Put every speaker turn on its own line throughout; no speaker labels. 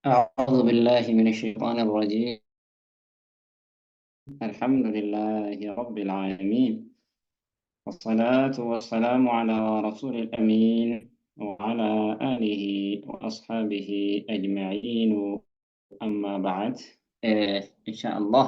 أعوذ بالله من الشيطان الرجيم. الحمد لله رب العالمين، والصلاة والسلام على رسول الأمين وعلى آله وأصحابه أجمعين. أما بعد، إن شاء الله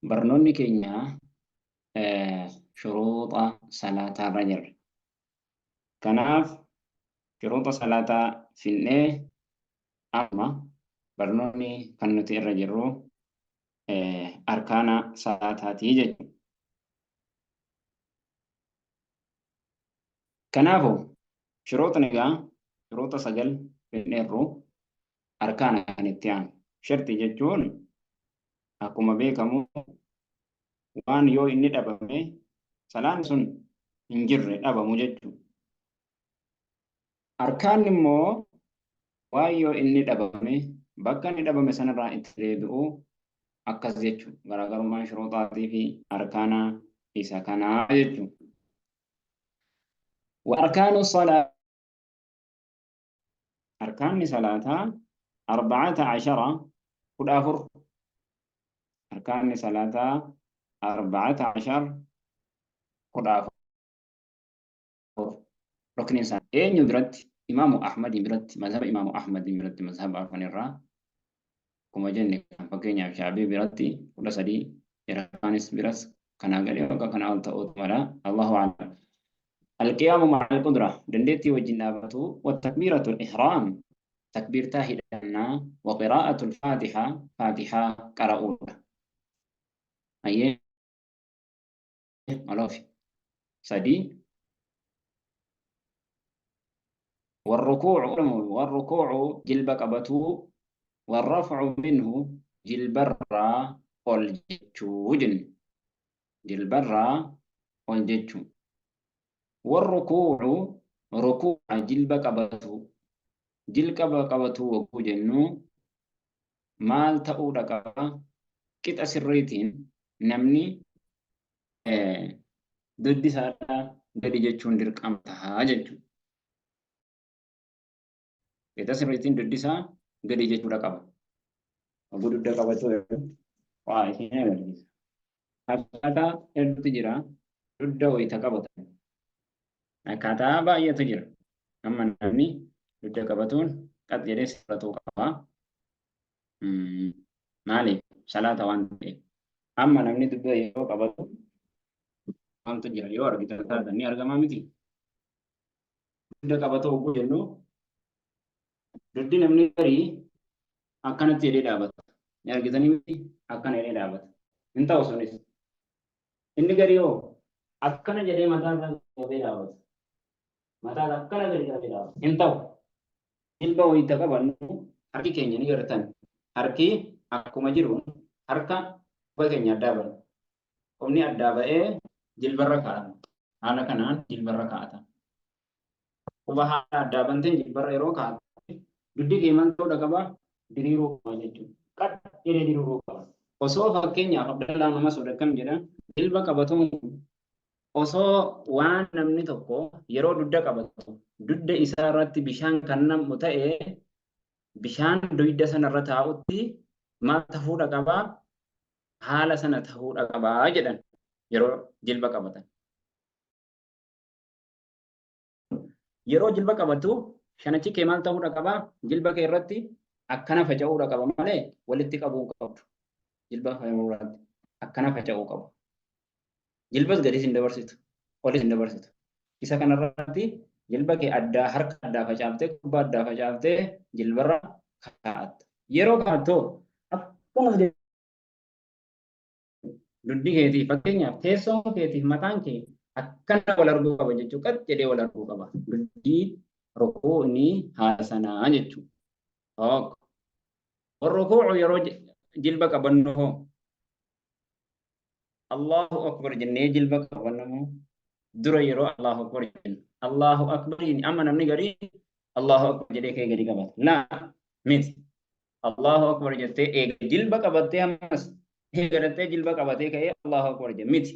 barnoonni keenya shuruuxa salaataa irra jirra. Kanaaf shuruuxa salaataa finnee amma barnoonni kan nuti irra jirru arkaana salaataatii jechuudha. Kanaafuu shuruuxni egaa shuruuxa 9 finneerru, arkaana kan itti aanu. Sharti jechuun akkuma beekamu waan yoo inni dhabame salaan sun hin jirre, dhabamu jechuudha. Arkaanni immoo waan yoo inni dhabame bakka inni dhabame sanarraa itti deebi'u akkas jechuudha. Garaagarummaan shuruuxaatii fi arkaanaa isa kanaa jechuudha. Wa arkaanu salaa, arkaanni salaataa, 14, 14. Arkaanni salaataa 14, 14. Rukni isaa eenyu biratti? Imaamu Ahmadii biratti, mazhaba Imaamu Ahmadii biratti, mazhaba arfanirraa akkuma jenne kan fakkeenyaaf Shaabii biratti 13, Iraanis biras kanaa gadi yookaan kanaa ol ta'uutu mala. Allahu a'lam. Alqiyaamu ma'al qudra, dandeettii wajjin dhaabatu, wa takbiiratul ihraam, takbiirtaa hidhannaa, wa qiraa'atul faatihaa, faatihaa qara'uudha. Ayyee maloofi sadii. والركوع jilba qabatuu, والرفع منه jilbarraa ol jechuu jenne, jilbarraa ol jechuu. والركوع rukuu'a, jilba qabatu. Jilba qabatu wagguu jennu maal ta'uudha qaba? Qixa sirriitiin namni dugdi isaadhaa gadi jechuun dirqama tahaa jechuudha. Qixa sirriitiin dugdi isaa gadi jechuudha qaba. Wagguu dugda qabatu waa isin agarsiisa. Akkaataa hedduutu jira dugda wayita qabatan. Akkaataa baay'eetu jira. Amma namni dugda qabatuun qax jedhee sirratuu qaba. Maaliif? Salaata waan ta'eef. Amma namni dugda yeroo qabatu waantu jira yoo argitan taatan ni argamaa miti. Dugda qabatu hogguu jennu dugdi namni garii akkanatti jedhee dhaabata. Ni argitanii miti, akkana jedhee dhaabata. Hin ta'u sunis. Inni garii hoo akkana jedhee mataa isaa qabee dhaabata. Mataa isaa akkana gadi qabee dhaabata. Hin ta'u. Jilba wayita qabannu harki keenya ni gartan. Harki akkuma jiru harka quba keenya addaa bana. Qubni addaa ba'ee jilbarra kaa'ama. Haala kanaan jilbarra kaa'ata. Quba haala addaa banteen jilbarra yeroo kaa'atu dugdi kee maal ta'uudha qaba? Diriiruu qaba jechuudha. Qad jedhee diriiruu qaba. Osoo fakkeenyaaf Abdallaa Masuud akkam jedha, jilba qabatuun osoo waan namni tokko yeroo dugda qabatu dugda isaa irratti bishaan kan nam'u ta'e, bishaan dugda sana irra taa'utti maal ta'uudha qaba? Haala sana ta'uudha qabaa jedhan yeroo jilba qabatan. Yeroo jilba qabatu shanachi kee maal ta'uudha qaba? Jilba kee irratti akkana faca'uudha qaba malee walitti qabuu hin qabdu. Jilba irratti akkana faca'uu qaba. Jilbas gadis hin dabarsitu, olis hin dabarsitu. Isa kanarratti jilba kee addaa harka addaa facaaftee, kubbaa addaa facaaftee jilbarra kaa'atta. Yeroo kaa'attu akkuma dugdi keetii, fakkeenyaaf teessoon keetiif mataan kee akkana wal arguu qaba jechuudha. Qad jedhee wal arguu qaba. Dugdi rukuuni haala sanaa jechuudha. Tokko. Rukuucu yeroo jilba qabannu hoo Allahu Akbar jennee jilba qabannu moo dura yeroo Allahu Akbar jennu Allahu Akbariin? Amma namni garii Allahu Akbar jedhee kee gadi qabata. Laa, miti. Allahu Akbar jettee eega jilba qabattee, ammas eegalattee jilba qabatee ka'ee Allahu Akbar jedhe miti.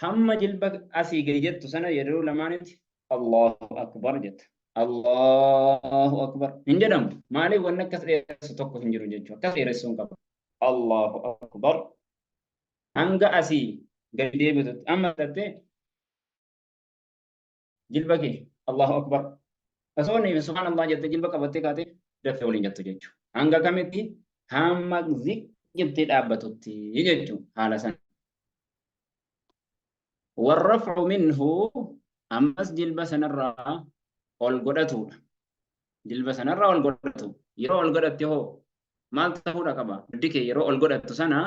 Hamma jilba asii gadi jettu sana yeroo lamaanitti Allahu Akbar jetta. Allahu akbar hin jedhamu. Maaliif wanni akkas dheeressu tokko hin jiru jechuudha. Akkas dheeressuu hin qabu. Allahu akbar hanga asii gadi deebitutti amma dhattee jilba kee Allahu akbar osoo inni subhaanallah jettee jilba qabattee kaatee daftee waliin jettu jechuudha. Hanga kamitti hamma zik jettee dhaabbatutti jechuudha haala sana. Warrafcu minhu ammas jilba sanarraa ol godhatuudha. Jilba sanarraa ol godhatu. Yeroo ol godhatte hoo maal ta'uudha qaba? Dugdi kee yeroo ol godhattu sana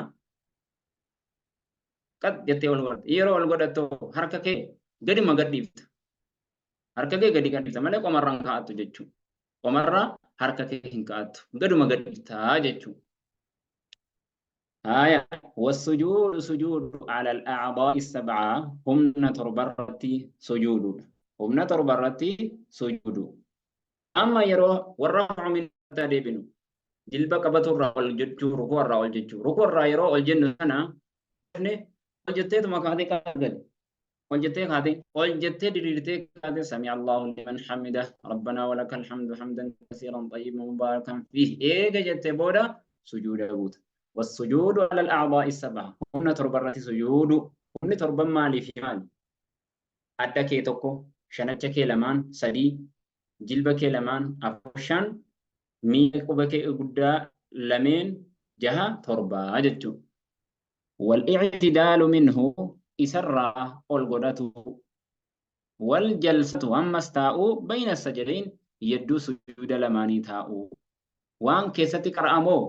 qad jettee ol godhatta. Yeroo ol godhattu harka kee gadima gad dhiifta. Harka kee gadi gad dhiifta malee qomarra hin kaa'attu jechuudha. Qomarra harka kee hin kaa'attu. Gaduma gad dhiifta jechuudha. Haya wassujuudu sujuudu ala al-a'daa'i sab'a humna torbarratti sujuuduudha. Humna torbarratti sujuudu. Amma yeroo warra min deebinu jilba qabatu irraa ol jechuu rukuu irraa ol jechuu rukuu irraa yeroo ol jennu sana ol jetteetuma kaatee gadi ol jettee kaatee ol jettee diriirtee kaatee sami Allahu liman hamida rabbanaa walakal hamdu hamdan kasiiran xayyiban mubaarakan fiih eega jettee booda sujuuda buuta. والسجود على الأعضاء السبعة humna torba irratti sujuudu humni torban maalii fi maali? Adda kee tokko, shanacha kee lamaan, sadii, jilba kee lamaan, afur, shan, miila quba kee guddaa lameen, jaha, torbaa jechuudha. Wal-i'tidaalu minhu isarraa ol godhatu. Wal jalsatu ammas taa'uu bayna sajadayn yedduu sujuuda lamaanii taa'uu. Waan keessatti qara'amoo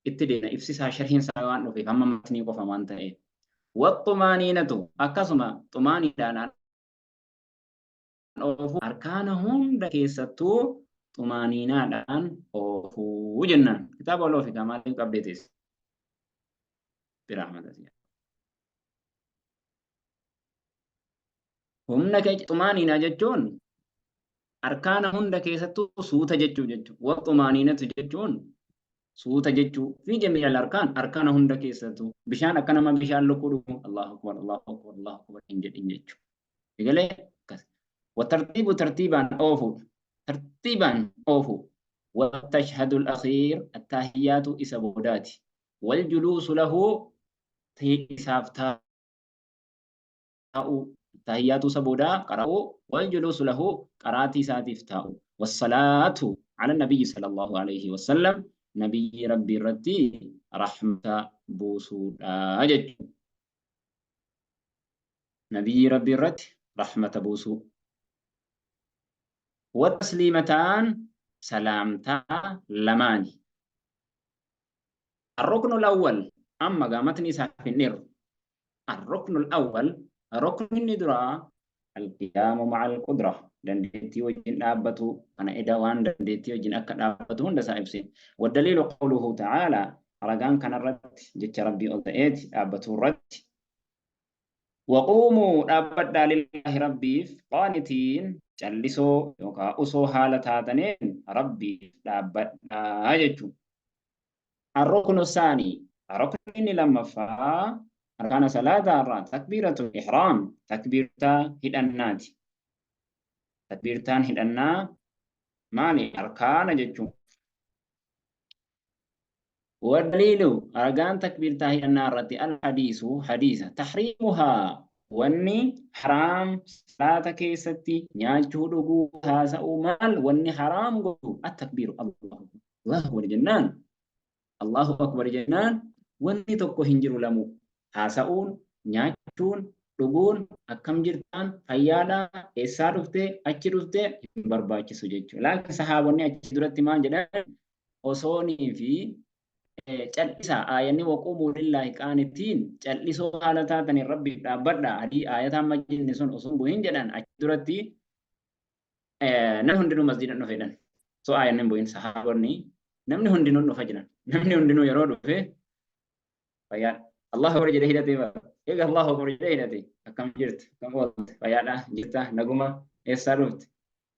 itti deena ibsisaa sharhiin isaa waan dhufeef amma matnii qofa waan ta'eef. Waxxumaaniinatu akkasuma xumaaniidhaan oofuu arkaana hunda keessattuu xumaaniinaadhaan oofuu jennaan. Kitaaba ol oofi maaliif qabdee teesse? Birahmata siya. Humna kee xumaaniinaa jechuun arkaana hunda keessattuu suuta jechuu jechuudha. Waxxumaaniinatu jechuun suuta jechuu fi jami'al arkaan arkaana hunda keessattuu bishaan akka nama bishaan lukkuu dhugu Allahu akbar Allahu akbar Allahu akbar hin jedhin jechuudha. Egalee akkas. Watartiibu tartiibaan oofuudha. Tartiibaan oofuu. Wattashhadul akhiir attahiyyaatu isa boodaati. Wal juluusu lahu isaaf taa'uu. Attahiyyaatu isa boodaa qara'uu. Wal juluusu lahu qaraatii isaatiif taa'u. Wassalaatu ala nabiyyi sallallahu alayhi wasallam nabiyyi rabbii irratti rahmata buusuudha jechuudha. Nabiyyi rabbii irratti rahmata buusuu. Watasliimataan salaamtaa lamaani. الركن الأول أما قامتني سافنير الركن الأول ركن درا القيام مع القدرة dandeettii wajjin dhaabbatu kana eda waan dandeettii wajjin akka dhaabbatu hunda isaa ibse. والدليل قوله تعالى ragaan kanarratti jecha rabbii ol ta'eeti dhaabbatu irratti وقوموا dhaabbadhaa لله rabbiif qaanitiin callisoo yookaan osoo haala taataneen rabbiif dhaabbadhaa jechuudha. الركن الثاني ركن لمفا أركان صلاة الرا تكبيرة الإحرام تكبيرتا هدنات تكبيرتان هدنا مالي أركان جتشو. والدليل أركان تكبيرتا هدنا الرتي الحديث حديث تحريمها wanni حرام صلاة كيستي nyaachuu dhuguu haasa'uu maal wanni haraam godhu التكبير الله الله أكبر jennaan Allahu akbar jennaan wanni tokko hin jiru lamuu haasa'uun nyaachuun dhuguun akkam jirtaan fayyaadhaa eessaa dhuftee achi dhuftee hin barbaachisu jechuudha. Laakiin sahaabonni achi duratti maal jedhan osoonii fi callisaa aayanni waquumuu lillaahi qaanittiin callisoo haala taataniin rabbiif dhaabbadha adii aayataan amma jenne sun osoo hin bu'in jedhan achi duratti namni hundinuu masjiida dhufe jedhan. So aayanni hin bu'in sahaabonni namni hundinuu dhufa jedhan. Namni hundinuu yeroo dhufe fayyaadha. Allahu akbar jedhee hidhatee bara. Eega Allahu akbar jedhee hidhate akkam jirtu akkam oolte fayyaadha jirta naguma eessaa dhufte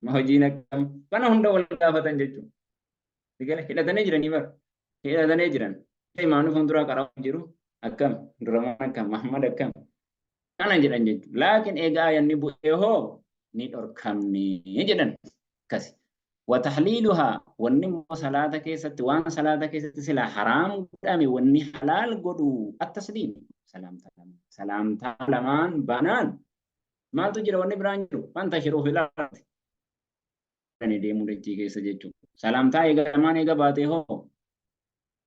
ma hojiin akkam kana hunda wal gaafatan jechuudha. Eegale hidhatanii jiranii bara. Hidhatanii jiran. Imaamni fuulduraa qaraa jiru akkam duramaan akkam Muhammad akkam kana jedhan jechuudha. Laakiin egaa aayanni bu'ee hoo ni dhorkamne jedhan. Akkasi. Watahliiluhaa wanni immoo salaata keessatti waan salaata keessatti silaa haraam godhame wanni halaal godhu attasliim salaamtaa lamaan. Salaamtaa lamaan banaan maaltu jira wanni biraan jiru fantashiruu fil ardi. Ani deemuu dachii keessa jechuudha. Salaamtaa eega lamaan eega baatee hoo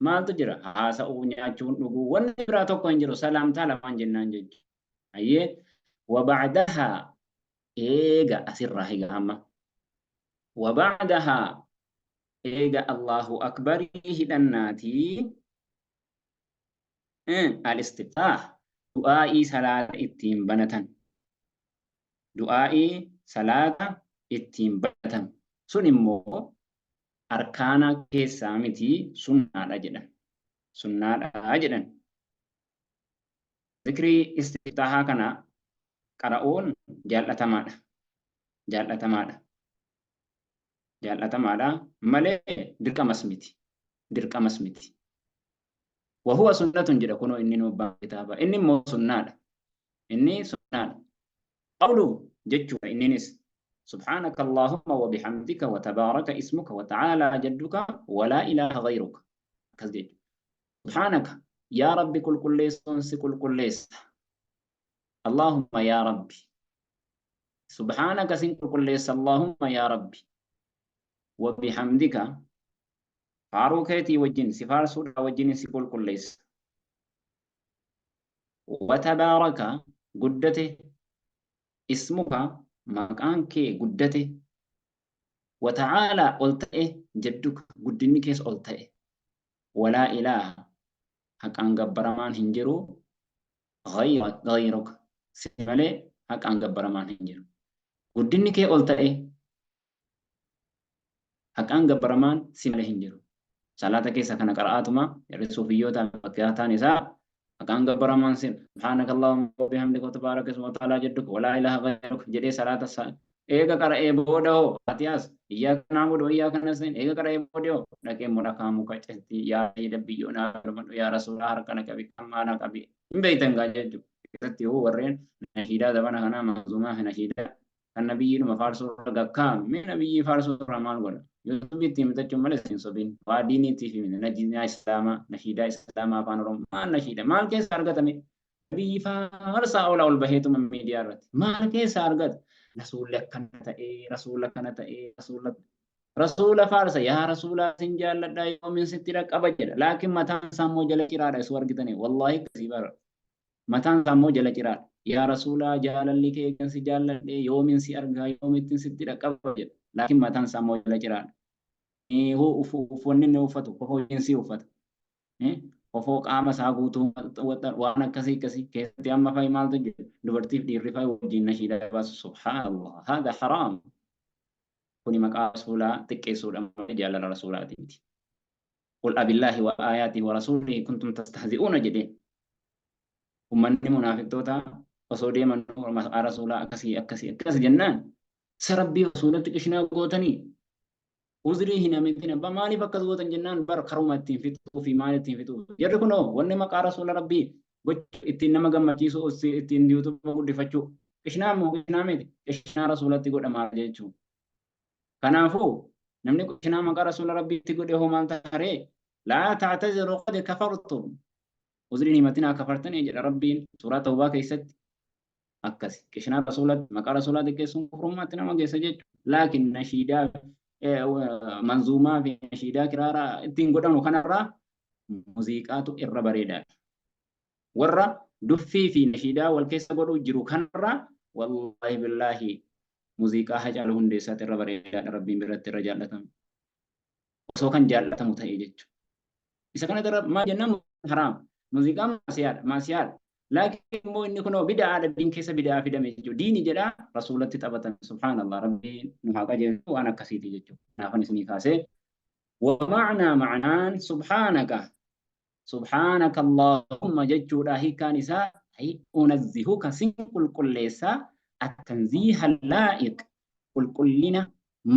maaltu jira? Haasa'uu, nyaachuun, dhuguu wanni biraa tokko hin jiru. Salaamtaa lamaan jennaan jechuudha. Hayyee wabacdahaa eega asirraa eega hamma. Wabacdahaa eega Allahu akbarii hidhannaatii al-istiftaah du'aa'ii salaata ittiin banatan. Du'aa'ii salaata ittiin banatan sun immoo arkaana keessaa miti sunnaadha jedhan. Sunnaadha jedhan. Zikrii istiftaahaa kana qara'uun jaallatamaadha. Jaallatamaadha. Jaallatamaadha malee dirqamas miti. Dirqamas miti. Wahuwa sunnatun jedha kunoo inni nu abbaan kitaaba. Inni immoo sunnaadha. Inni sunnaadha. Qawlu jechuudha inninis. Subhaanaka Allahumma wa bihamdika wa tabaaraka ismuka wa ta'aalaa jadduka wa laa ilaaha ghayruka. Akkas jechuudha. Subhaanaka yaa Rabbi qulqulleessoon si qulqulleessa. Allahumma yaa Rabbi. Subhaanaka sin qulqulleessa Allahumma yaa Rabbi. Wa bihamdika faaruu keetii wajjin si faarsuudhaa wajjin si qulqulleessa. Wa tabaaraka guddate ismuka maqaan kee guddate wa ta'aalaa ol ta'e jadduka guddinni kees ol ta'e. Walaa ilaaha haqaan gabbaramaan hin jiru ghayruka si malee haqaan gabbaramaan hin jiru. Guddinni kee ol ta'e haqaan gabbaramaan si malee hin jiru. Salaata keessa kana qara'aatuma jarri suufiyyoota fakkaataan isaa haqaan gabbaramaan si subhaanaka Allahumma wa bihamdika wa tabaaraka ismuka wa ta'aalaa jadduka wa laa ilaaha ghayruk jedhee salaata eega qara'ee booda hoo Faatihaas iyyaaka na'budu wa iyyaaka nasta'iin eega qara'ee booda hoo dhaqee immoo dhakaa muka cetti yaa sayyida biyyoo naa birmadhu yaa rasuulaa harka na qabi qammaa na qabi hin beektan gaa jechuudha. Keessatti hoo warreen nashiidaa zabana kanaa manzuumaa fi nashiidaa kan nabiyyiidhuma faarsuu irra gakkaa mee nabiyyii faarsuu irraa maal godha yuutuubii ittiin bitachuun malee hin sobiin waa diiniitiif himine nashiidaa islaamaa nashiidaa islaamaa afaan oromoo maal nashiida maal keessa argatame nabiyyi faarsaa oola ol baheetuma miidiyaa irratti maal keessa argata rasuulli akkana ta'ee rasuula akkana ta'ee rasuula rasuula faarsa yaa rasuulaa sin jaalladha yoomin sitti dhaqqaba jedha laakiin mataan isaa immoo jala ciraadha isuu argitanii wallaahi akkasii bara Mataan isaa immoo jala ciraadha. Yaa Rasuulaa jaalalli kee eegan si jaalladhee yoomin si argaa yoomittin sitti dhaqqaba jedha. Laakiin mataan isaa immoo jala ciraadha. Uffanni inni uffatu kofoo jiinsii uffata. Kofoo qaama isaa guutuu waan akkasii akkasii keessatti amma fa'i maaltu jira dubartiif dhiirri fa'i wajjin nashiidaa baasu subhaanallah haadha haraam. Kuni maqaa Rasuulaa xiqqeessuudha malee jaalala Rasuulaati miti. Qul abillaahi wa aayaatihi wa rasuulihi kuntum tastahzi'uuna jedheen. Ummanni munaafiqtoota osoo deeman maqaa rasuulaa akkasii akkasii akkas jennaan isa rabbii rasuulatti qishnaa gootanii uzrii hin amantin abbaa maaliif akkas gootan jennaan bar karuma ittiin fixuu fi maal ittiin fixuu jarri kunoo wanni maqaa rasuula rabbii gochuu ittiin nama gammachiisuu ittiin yuutuuba guddifachuu qishnaa immoo qishnaa miti qishnaa rasuulatti godhamaa jechuu Kanaafuu namni qishnaa maqaa rasuula rabbiitti godhe hoo maal ta'a ree? Laa ta'taziru qad kafartum. Uzriin himatinaa kafartanii jedha Rabbiin suuraa Tawbaa keessatti. Akkasi qishnaa rasuulatti maqaa rasuulaa xiqqeessuun kufrummaatti nama geessa jechuudha. Laakiin nashiidaa manzuumaa fi nashiidaa kiraaraa ittiin godhamu kanarraa muuziqaatu irra bareedaadha. Warra duffii fi nashiidaa wal keessa godhuu jiru kanarraa wallaahi billaahi muziiqaa Hacaaluu Hundeessaati irra bareedaadha Rabbiin biratti irra jaallatama. Osoo kan jaallatamu ta'e jechuudha. Isa kana irra maal jennaan haraam. Muziiqaan maasiyaadha maasiyaadha. Laakiin immoo inni kunoo bida'aadha diin keessa bida'aa fidame jechuudha. Diini jedhaa rasuulatti taphatan subhaanallah Rabbiin nu haa qajeelchu waan akkasiiti jechuudha. Kanaafan isinii kaasee. Wa ma'naa ma'naan subhaanaka Subhaanaka Allaahumma jechuudha hiikkaan isaa ay unazzihuka sin qulqulleessa at-tanziiha laa'iq qulqullina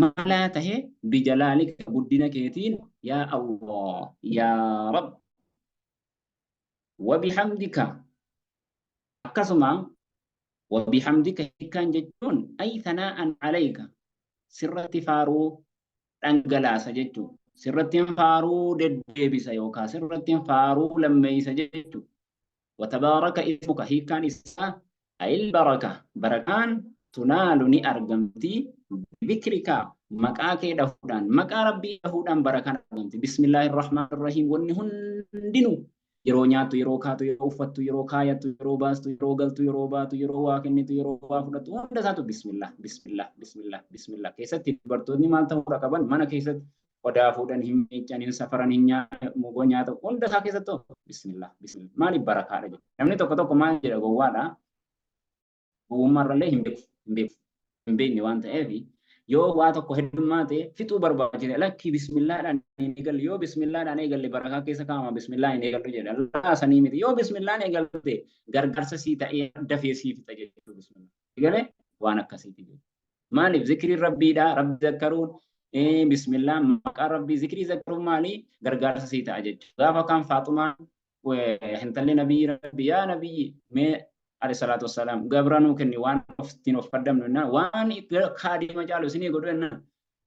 malaa tahe bijalaalika guddina keetiin yaa Allah yaa Rabb wabihamdika akkasuma wabihamdika hiikkaan jechuun ay thanaa'an alayka Sirratti faaruu dhangalaasa jechuudha. Sirratti faaruu deddeebisa yookaan sirratti faaruu lammeessa jechuudha. Watabaaraka ismuka hiikkaan isaa ayil baraka barakaan tunaalu ni argamti bizikrika maqaa kee dhahuudhaan maqaa rabbii dhahuudhaan barakaan argamti. Bismillaahi rahmaan rahiim wanni hundinuu yeroo nyaattu, yeroo kaatu, yeroo uffattu, yeroo kaayattu, yeroo baastu, yeroo galtu, yeroo baatu, yeroo waa kennitu, yeroo waa fudhattu hunda isaatu bismillah, bismillah, bismillah, bismillah. Keessatti dubartoonni maal ta'uudha qaban mana keessatti qodaa fuudhan hin miiccan, hin safaran, hin nyaata hunda isaa keessatti bismillah, bismillah. Maaliif barakaadha jedhu. Namni tokko tokko maal jedha gowwaadha. Gowwummaarrallee hin beeku, hin beeku, hin beekne waan ta'eef yoo waa tokko heddummaate fixuu barbaachise lakkii bismillaadhaan hin eegalle yoo bismillaadhaan eegalle barakaa keessa kaa'ama bismillaa hin eegallu jedha laasanii miti yoo bismillaan eegalte gargaarsa sii ta'ee dafee sii fixa jechuudha bismillah eegale waan akkasiiti jechuudha. Maaliif zikriin rabbiidha rabbi zakkaruun bismillah maqaa rabbii zikrii zakkaruun maali gargaarsa sii ta'a jechuudha. Gaafa kaan Faaxumaan intalli nabiyyi rabbi yaa nabiyyi mee alayhi salaatu wassalaam gabra nuu kenni waan ittiin of faddamnu jennaan waan kaadhima caalu isinii godhu jennaan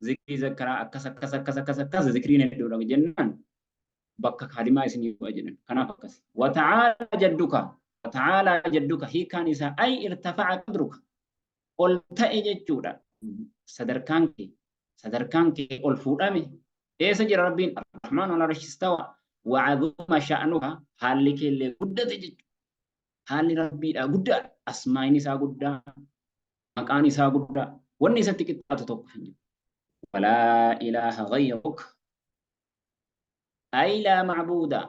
zikrii zakkaraa akkas akkas akkas akkas akkas zikriin hedduudha jennaan bakka kaadimaa isinii bu'a jedhan kanaaf akkas wata'aalaa jadduka wata'aalaa jadduka hiikaan isaa ay irtafa'a qadruka ol ta'e jechuudha sadarkaan kee sadarkaan kee ol fuudhame eessa jira rabbiin arrahmaan wal arshi istawa wa'azuma sha'nuka haalli kee illee guddate jechuudha haalli rabbiidha guddaadha asmaa'in isaa guddaa maqaan isaa guddaa wanni isatti qixxaatu tokko hin jiru walaa ilaaha ghayruk ay laa macbuuda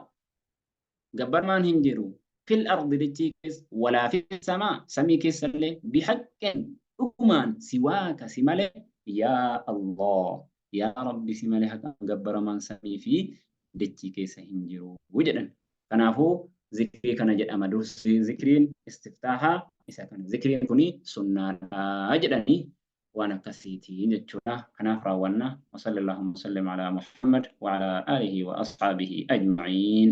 gabbarmaan hin jiru fil ardi dachii keessa walaa fi samaa samii keessa illee bihaqqin dhugumaan siwaaka si malee yaa Allah yaa Rabbi si malee haqaan gabbaramaan samii fi dachii keessa hin jiru jedhan. Kanaafuu zikrii kana jedhama dursi zikriin istiftaahaa isa kana zikriin kuni sunnaadha jedhanii waan akkasiiti jechuudha. Kanaaf raawwanna. Wa sallallahu wa sallam ala Muhammad wa ala alihi wa ashaabihi ajma'iin.